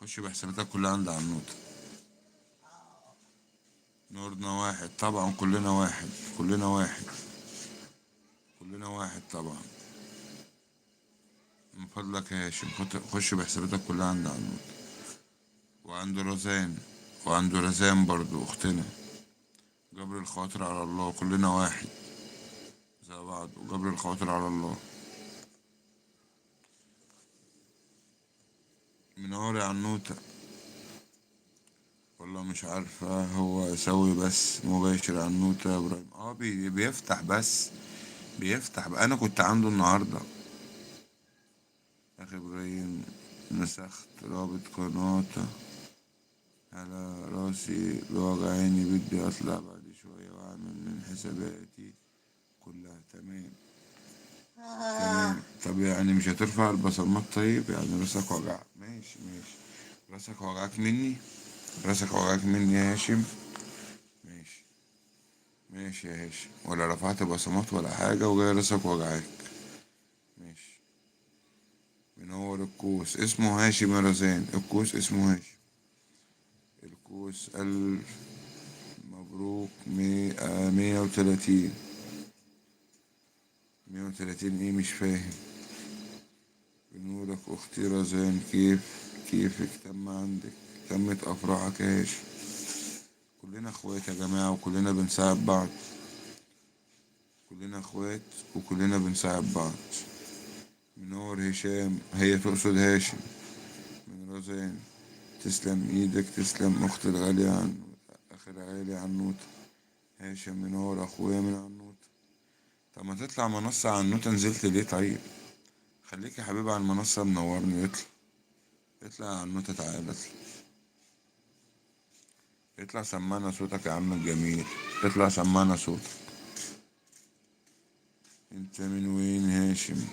خش بحساباتك كلها عند عنوتة. نورنا واحد طبعا، كلنا واحد، كلنا واحد، كلنا واحد طبعا. من فضلك يا هاشم خش بحساباتك كلها عند عنوتة، وعند رزان، وعند رزان برضو أختنا. جبر الخواطر على الله، كلنا واحد زي بعض، وجبر الخواطر على الله. منور يا عنوتة. والله مش عارفة هو يسوي بس مباشر عنوتة يا إبراهيم. بيفتح بس، بيفتح بقى. أنا كنت عنده النهاردة. أخي إبراهيم نسخت رابط قناته على راسي بوجع عيني، بدي أطلع بعد شوية وأعمل من حساباتي كلها. تمام تمام. طب يعني مش هترفع البصمات؟ طيب يعني راسك وجعك؟ ماشي ماشي. راسك وجعك مني؟ راسك وجعك مني يا هاشم؟ ماشي ماشي يا هاشم. ولا رفعت بصمات ولا حاجة وجاي راسك وجعك. ماشي. منور الكوس اسمه هاشم يا رزان، الكوس اسمه هاشم. الكوس ألف مبروك. 130. 130 ايه؟ مش فاهم. بنورك أختي رزان، كيف كيفك؟ تم عندك، تمت أفراحك يا هاشم. كلنا اخوات يا جماعة، وكلنا بنساعد بعض. كلنا اخوات وكلنا بنساعد بعض. منور هشام، هي تقصد هاشم. من رزان، تسلم ايدك، تسلم اختي الغالية عن اخي الغالي عنوتة. هاشم منور اخويا من عنوتة. طب ما تطلع منصة عنوتة، نزلت ليه طيب؟ خليك يا حبيبي على المنصة، منورني. اطلع اطلع يا عنوتة، تعالى اطلع اطلع، سمعنا صوتك يا عم الجميل، اطلع سمعنا صوتك. انت من وين هاشم؟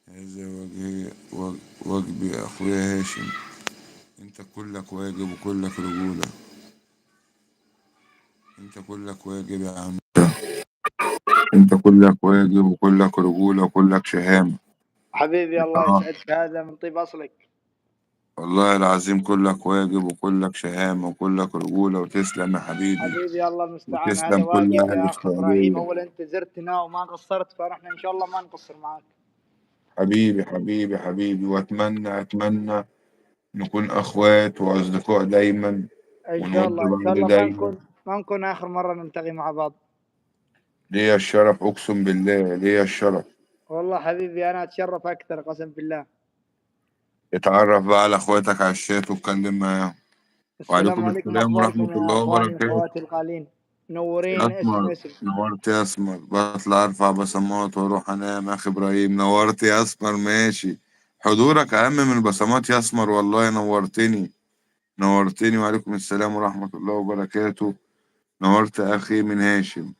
هذا وجهي واجبي يا اخويا هاشم. انت كلك واجب وكلك رجولة، انت كلك واجب يا عم، انت كلك واجب وكلك رجولة وكلك شهامة. حبيبي الله اه يسعدك، هذا من طيب أصلك. والله العظيم كلك واجب وكلك شهامة وكلك رجولة، وتسلم يا حبيبي، حبيبي الله المستعان، هذا وتسلم كل واجب أهل يا أخ إبراهيم. السعودية. أولا أنت زرتنا وما قصرت، فنحن إن شاء الله ما نقصر معك. حبيبي حبيبي حبيبي، وأتمنى أتمنى نكون أخوات وأصدقاء دايما، إن شاء ونود الله إن شاء بعض الله ما دايما. نكون ما نكون آخر مرة نلتقي مع بعض. ليا الشرف، أقسم بالله ليا الشرف. والله حبيبي أنا أتشرف أكثر قسم بالله. اتعرف بقى على اخواتك على الشات واتكلم معاهم. السلام وعليكم عليكم، السلام أخباركم ورحمة يا الله أخواني وبركاته. وأخواتي الغالين؟ يا منورين اسم اسمر، اسم. نورت يا اسمر. بطلع ارفع بصمات واروح انام. اخي ابراهيم نورت يا اسمر. ماشي، حضورك اهم من البصمات يا اسمر، والله نورتني نورتني. وعليكم السلام ورحمة الله وبركاته. نورت اخي من هاشم.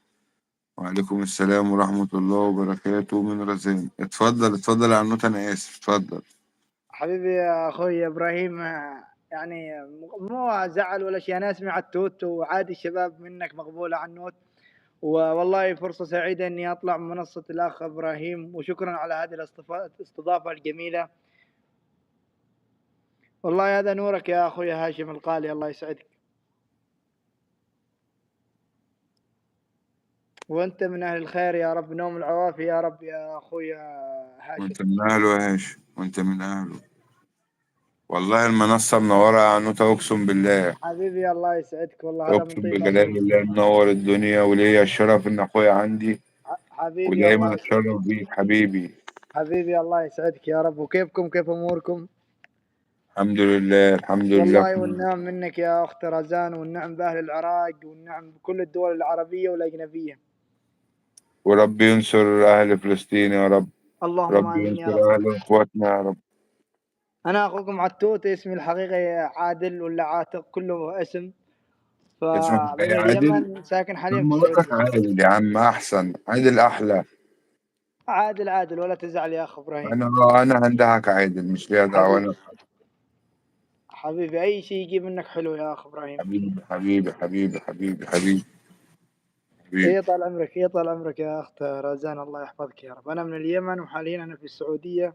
وعليكم السلام ورحمة الله وبركاته من رزان. اتفضل اتفضل يا عنوت، انا اسف، اتفضل. حبيبي يا أخوي إبراهيم، يعني مو زعل ولا شيء، أنا أسمع التوت وعادي، الشباب منك مقبولة عنوت. والله فرصة سعيدة إني أطلع من منصة الأخ إبراهيم، وشكرا على هذه الاستضافة الجميلة. والله هذا نورك يا أخوي هاشم القالي، الله يسعدك. وأنت من أهل الخير يا رب، نوم العوافي يا رب يا أخوي هاشم. وانت من اهله يا هاشم، وانت من اهله. والله المنصة منورة يا عنوتة، اقسم بالله. حبيبي الله يسعدك، والله هذا من اقسم طيب بجلال أصلك. الله منور الدنيا، وليا الشرف ان اخويا عندي، حبيبي ودايما الله يسعدك. اتشرف بيك حبيبي. حبيبي الله يسعدك يا رب. وكيفكم، كيف أموركم؟ الحمد لله الحمد لله والله بخير. والنعم منك يا أخت رزان، والنعم بأهل العراق، والنعم بكل الدول العربية والأجنبية. وربي ينصر اهل فلسطين يا رب. اللهم ربي آمين يا ينصر رب. اهل اخواتنا يا رب. أنا أخوكم عتوت، اسمي الحقيقي عادل ولا عاتق، كله اسم. اسمك فمن ايه؟ عادل؟ اليمن، ساكن طب حاليا في ما اقول لك السعودية. عادل يا عم، احسن، عادل احلى. عادل عادل ولا تزعل يا أخ إبراهيم. انا هندهك عادل، مش ليا دعوه حبيبي انا. حبيبي، أي شيء يجيب منك حلو يا أخ إبراهيم. حبيبي حبيبي حبيبي حبيبي حبيبي حبيبي. ايه طال عمرك، ايه طال عمرك يا اخت رزان، الله يحفظك يا رب. انا من اليمن وحاليا انا في السعودية.